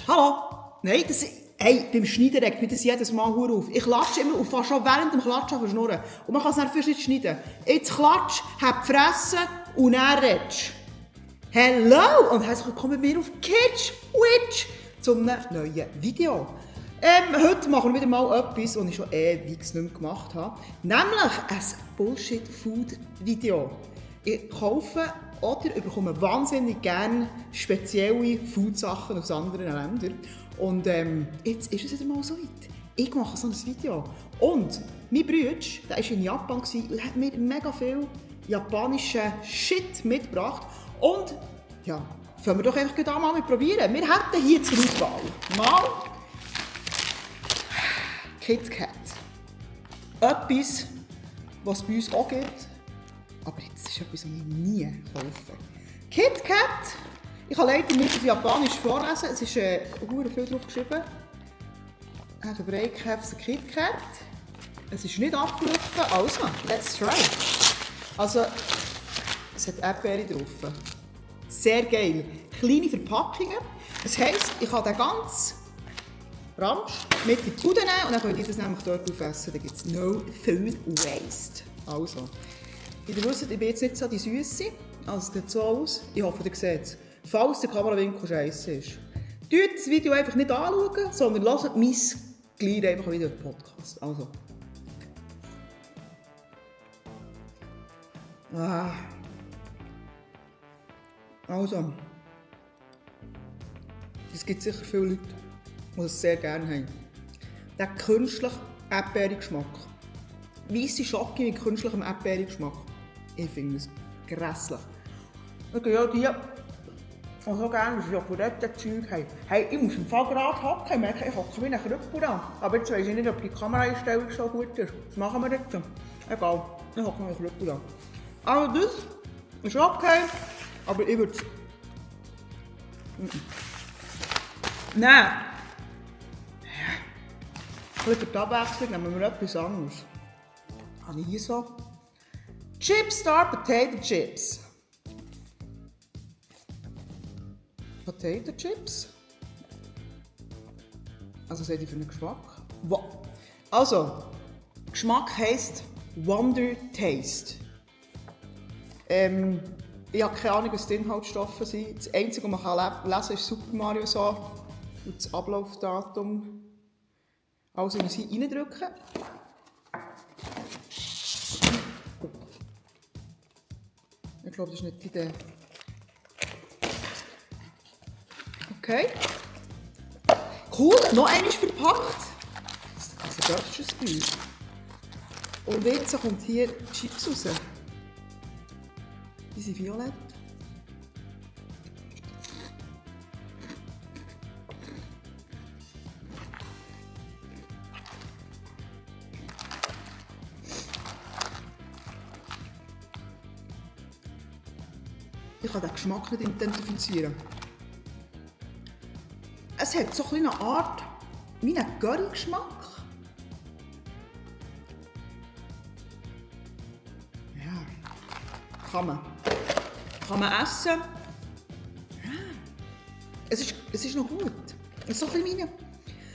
Hallo? Nein, beim Schneiden regt mich das jedes Mal verdammt auf. Ich klatsche immer und fange schon während dem Klatschen an schnurren. Und man kann es dann fast nicht schneiden. Jetzt klatsch, hab die Fresse und dann redest. Hello und herzlich willkommen bei mir auf Kitschwitch zum neuen Video. Heute machen wir wieder mal etwas, was ich schon ewig nicht mehr gemacht habe. Nämlich ein Bullshit-Food-Video. Ich kaufe oder bekomme wahnsinnig gerne spezielle Food-Sachen aus anderen Ländern. Und jetzt ist es wieder mal so weit. Ich mache so ein Video. Und mein Bruder, der war in Japan und hat mir mega viel japanischen Shit mitgebracht. Und ja, fangen wir doch einfach mal mit probieren. Wir hätten hier zur Auswahl mal KitKat. Etwas, was es bei uns auch gibt. Aber jetzt ist etwas, was ich nie kaufe. KitKat. Ich kann leider nicht auf Japanisch vorlesen. Es ist sehr viel drauf geschrieben. Ein Breakkäfse KitKat. Es ist nicht abgelaufen. Also, let's try. Also, es hat Erdbeere drauf. Sehr geil. Kleine Verpackungen. Das heisst, ich kann den ganzen Ramsch mit in die Bude nehmen und dann könnt ihr das nämlich dort aufessen. Da gibt es no food waste. Also, wie ihr wisst, ich bin jetzt nicht so die Süße. Also, es sieht so aus. Ich hoffe, ihr seht es. Falls der Kamerawinkel scheiße ist. Schaut das Video einfach nicht anschauen, sondern hört mein Glied einfach wieder den Podcast. Also. Also. Es gibt sicher viele Leute, die es sehr gerne haben. Der künstliche Erdbeergeschmack. Weisse Schocke mit künstlichem Erdbeergeschmack. Ich finde es grässlich. Okay, ja, die so gerne das Joghurt-Zeug haben. Hey, ich muss im Fall gerade hocken. Ich merke, ich hocke wie ein Krüppel an. Aber jetzt weiss ich nicht, ob die Kameraeinstellung so gut ist. Was machen wir jetzt? Egal, ich hocke wie ein Krüppel an. Aber das ist okay. Aber ich würde es... Nein! Für die Abwechslung nehmen wir etwas anderes. Habe ich hier so... Chipstar Potato Chips. Potato Chips. Also, was hat die für einen Geschmack? Also, Geschmack heisst Wonder Taste. Ich habe keine Ahnung, was die Inhaltsstoffe sind. Das Einzige, was man lesen kann, ist Super Mario Sauce und das Ablaufdatum. Also, ich muss hier reindrücken. Ich glaube, das ist nicht die Idee. Okay. Cool, noch einmal verpackt. Also das ist es bei uns. Und jetzt kommt hier die Chips raus. Die sind violett. Ich kann den Geschmack nicht identifizieren. Es hat so eine Art wie einen Curry-Geschmack. Ja, kann man essen. Ja. Es ist noch gut. Es ist so ein bisschen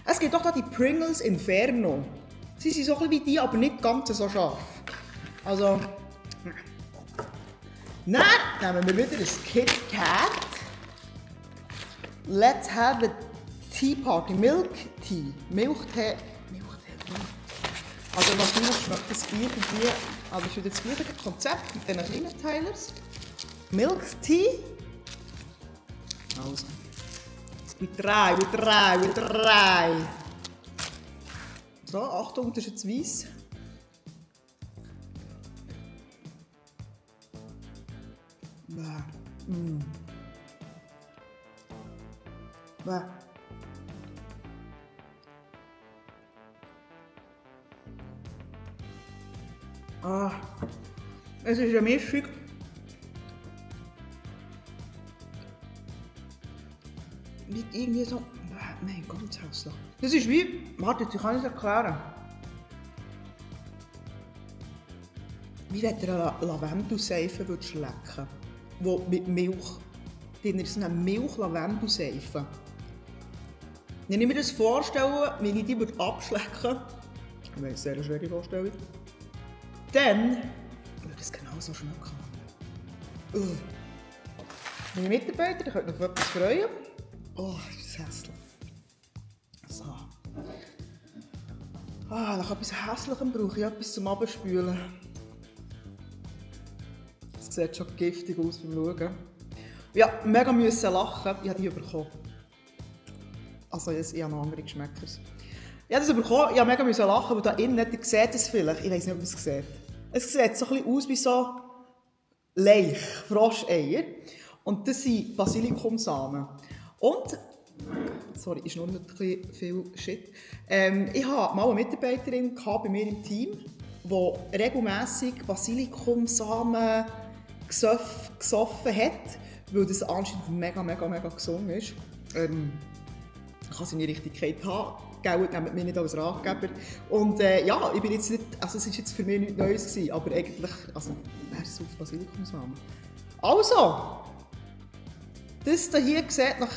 es gibt auch da die Pringles Inferno. Sie sind so ein bisschen wie die, aber nicht ganz so scharf. Also, dann nehmen wir wieder ein KitKat. Let's have a Tea Party. Milk Tea. Milchtee. Also natürlich schmeckt das irgendwie, aber es ist wieder das gleiche Konzept mit diesen kleinen Teilers. Milk Tea. Also. We try. So, Achtung, das ist jetzt weiss. Es ist eine Mischung. Nicht irgendwie so... Nein, ganz hässlich. Das ist wie... Warte, ich kann es erklären. Wie wenn du eine Lavendelseife schlecken würdest, die mit Milch... drin ist so eine Milch-Lavendelseife. Wenn ich mir das vorstelle, wie ich die abschlecken würde, ich meine, sehr schräge Vorstellung, dann würde es genauso schmecken. Meine Mitarbeiter, die können mich auf etwas freuen. Oh, ist das hässlich. So. Nach etwas Hässlichem brauche ich etwas zum Abspülen. Das sieht schon giftig aus beim Schauen. Ja, mega müssen lachen. Ich habe die bekommen. Also, ich habe noch andere Geschmäcker. Ich habe das bekommen, ich musste mega lachen, weil da innen, ihr seht es vielleicht, ich weiss nicht, ob ihr es seht. Es sieht so ein bisschen aus wie so Laich, Froscheier. Und das sind Basilikumsamen. Und, sorry, ist nur noch ein bisschen viel Shit. Ich hatte mal eine Mitarbeiterin bei mir im Team, die regelmässig Basilikumsamen gesoffen hat, weil das anscheinend mega gesund ist. Ich kann seine Richtigkeit haben. Geld nehmt mich nicht als Ratgeber. Und ja, ich bin jetzt nicht, also es war jetzt für mich nichts Neues gewesen, aber eigentlich, also, wer ist auf Basilikumsamen? Also, das hier sieht nach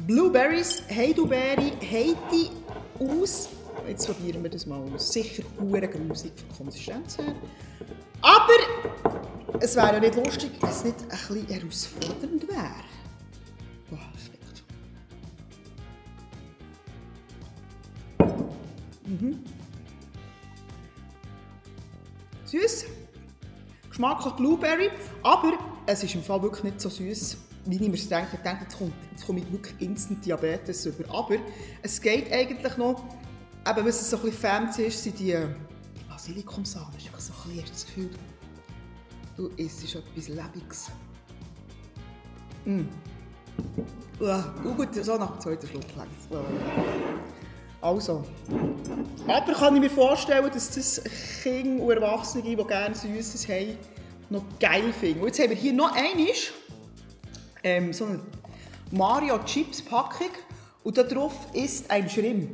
Blueberries, Heidelbeere, Heidi aus. Jetzt probieren wir das mal aus. Sicher hure grusig von der Konsistenz her. Aber es wäre ja nicht lustig, wenn es nicht ein bisschen herausfordernd wäre. Boah, schmeckt schon. Süß. Geschmack nach Blueberry, aber es ist im Fall wirklich nicht so süß, wie ich mir es denke. Ich denke, jetzt komme ich wirklich instant Diabetes über. Aber es geht eigentlich noch, eben, was es so ein bisschen fancy ist, sind die Basilikumsamen. Ich habe so ein bisschen das Gefühl, du isst etwas Lebendiges. Gut, so nach dem zweiten Schluck längt. Also. Aber kann ich mir vorstellen, dass das Kinder und Erwachsene, die gerne Süßes haben, noch geil finden. Und jetzt haben wir hier noch einmal so eine Mario Chips Packung und da drauf ist ein Shrimp.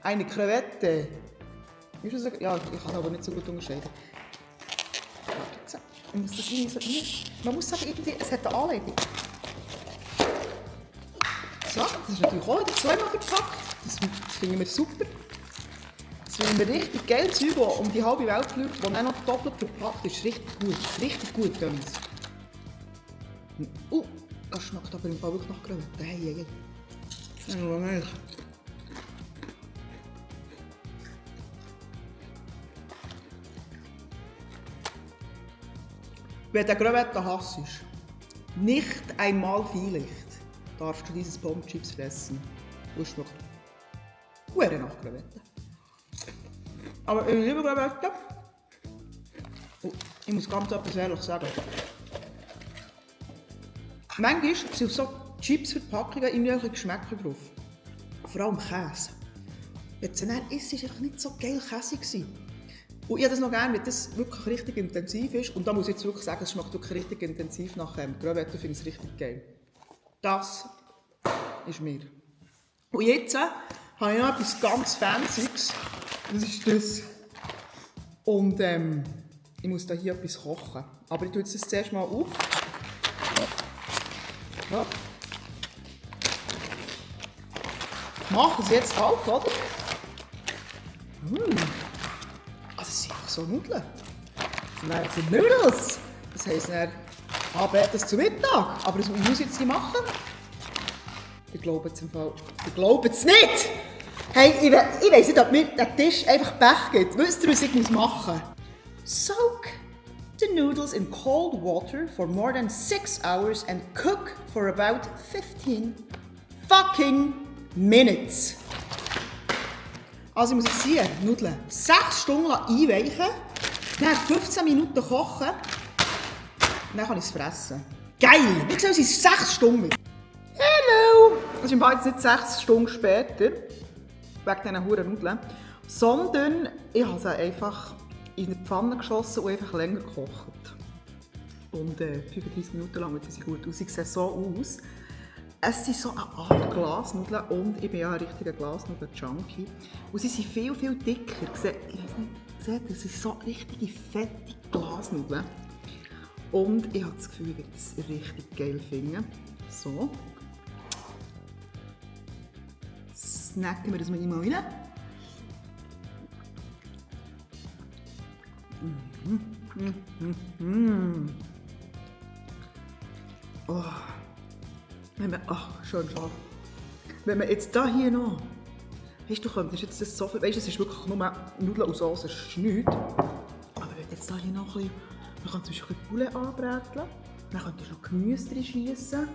Eine Krevette. Ist das ja, ich kann aber nicht so gut unterscheiden. Man muss das irgendwie so rein. Man muss sagen, irgendwie, es hat eine Anleitung. So, das ist natürlich auch wieder zweimal verpackt. Das finden wir super. Das finden wir richtig geil. Zeug, das um die halbe Welt fliegt, das auch noch doppelt verpackt ist. Richtig gut. Richtig gut, Dennis. Das schmeckt aber im Fall wirklich nach Krevette. Hey. Ja, wenn du Krevette hasst, nicht einmal vielleicht darfst du dieses Pommes-Chips fressen. Das schmeckt gut nach Krevette. Aber ich liebe Krevette. Ich muss ganz etwas ehrlich sagen. Manchmal sind auf so Chips-Verpackungen irgendwelche Geschmäcker drauf. Vor allem Käse. Wenn du dann isst, war es nicht so geil Käse. Und ich habe das noch gerne, wenn das wirklich richtig intensiv ist. Und da muss ich jetzt wirklich sagen, es schmeckt wirklich richtig intensiv nach Krevette, finde ich es richtig geil. Das ist mir. Und jetzt habe ich noch etwas ganz Fancyes. Das ist das. Und ich muss da hier etwas kochen. Aber ich tue jetzt das zuerst mal auf. Ja. Ich mache es jetzt auf, oder? Das sind einfach so Nudeln. Das sind Noodles. Das heisst, das zu Mittag. Aber das muss ich jetzt nicht machen. Ich glaube es im Fall. Ich glaube es nicht! Hey, ich weiss nicht, ob mir der Tisch einfach Pech gibt. Wisst ihr, was ich machen muss? Soak the noodles in cold water for more than 6 hours and cook for about 15 fucking minutes. Also ich muss jetzt hier Nudeln 6 Stunden einweichen, dann 15 Minuten kochen und dann kann ich es fressen. Geil! Wie gesagt, es ist 6 Stunden. Hello! Das ist im Fall jetzt nicht 6 Stunden später, wegen diesen huren Nudeln, sondern ich habe sie einfach in eine Pfanne geschossen und einfach länger gekocht. Und 35 Minuten lang sind sie gut aus. Sie sehen so aus. Es sind so eine Art Glasnudeln und ich bin ja ein richtiger Glasnudeln-Junkie. Und sie sind viel dicker. Seht ihr, das sind so richtige fette Glasnudeln. Und ich habe das Gefühl, ich werde es richtig geil finden. So. snacken wir das mal rein. Oh. Wenn man, schön scharf. Wenn man jetzt da hier noch, weißt du, könntest jetzt das so viel, weißt du, es ist wirklich nur Nudeln und Sauce, es ist nichts. Aber wenn jetzt da hier noch ein bisschen, man kann zum Beispiel Poulet anbräteln, dann könntest du noch Gemüse drin schiessen.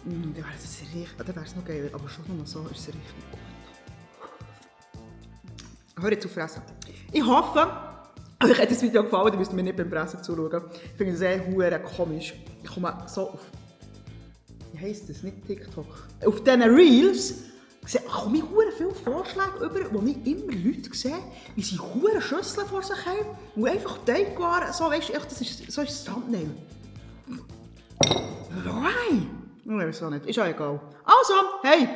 Dann wäre es noch geiler, aber schon noch so ist es richtig gut. Hör jetzt auf fressen. Ich hoffe, euch hat das Video gefallen, dann müsst ihr mir nicht beim Fressen zuschauen. Ich finde es sehr komisch. Ich komme so auf, wie heisst das, nicht TikTok, auf diesen Reels komme ich viele Vorschläge über, wo ich immer Leute sehe, wie sie hure Schüsseln vor sich haben und einfach Teigwaren, so weisst du, das ist das Thumbnail. Why? Ich weiß auch nicht, ist ja egal. Also, hey,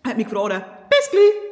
hat mich gefreut. Bis gleich!